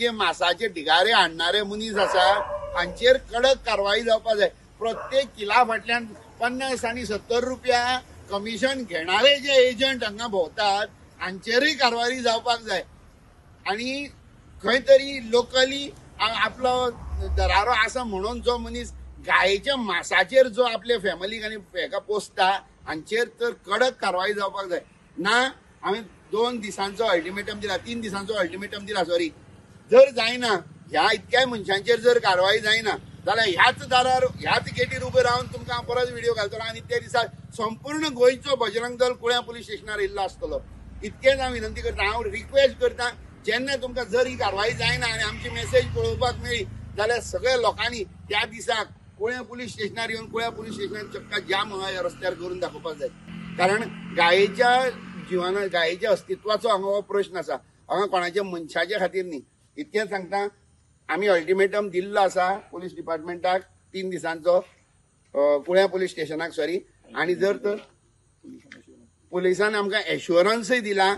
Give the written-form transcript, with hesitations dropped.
जे मासाचे ढिगारे हाडणारे मनीस आसा हांचेर कडक कारवाई जावपाक जाय. प्रत्येक किला फाटल्यान 50 आनी 70 रुपया कमिशन घेणारे जे एजंट हांगा भोंवतात हांचेरूय कारवाई जावपाक जाय. आनी खंय तरी लोकली आपलो दरारो आसा म्हणून जो मनीस गायेच्या मासाचेर जो आपल्या फॅमिलीक आनी हेका पोसता हांचेर तर कडक कारवाई जावपाक जाय. ना हांवें 2 दिसांचो अल्टिमेटम दिला, 3 दिसांचो अल्टिमेटम दिला, सॉरी. जर जायना ह्या इतक्याय मनशांचेर जर कारवाई जायना जाल्यार ह्याच दारार ह्याच गेटीर उबे रावन तुमकां हांव परत व्हिडिओ घालतलो आनी त्या दिसा संपूर्ण गोंयचो बजरंग दल कुळ्यां पुलीस स्टेशनार येयल्लो आसतलो. इतकेंच हांव विनंती करता, हांव रिक्वेस्ट करता, जेन्ना तुमकां जर ही कारवाई जायना आनी आमची मेसेज पळोवपाक मेळ्ळी जाल्यार सगळ्या लोकांनी त्या दिसाक कुळ्यां पुलीस स्टेशनार येवन कुळ्यां पुलीस स्टेशनार चक्का जाम ह्या रस्त्यार करून दाखोवपाक जाय. कारण गायेच्या जिवना गायेच्या अस्तित्वाचो हांगा हो प्रश्न आसा, हांगा कोणाच्या मनशाच्या खातीर न्ही. इतकेंच सांगता, आमी अल्टिमेटम दिल्लो आसा पुलीस डिपार्टमेंटाक 3 दिसांचो, कुळ्यां पुलीस स्टेशनाक सॉरी. आनी जर तर पुलिसान आमकां एश्योरन्सय दिला.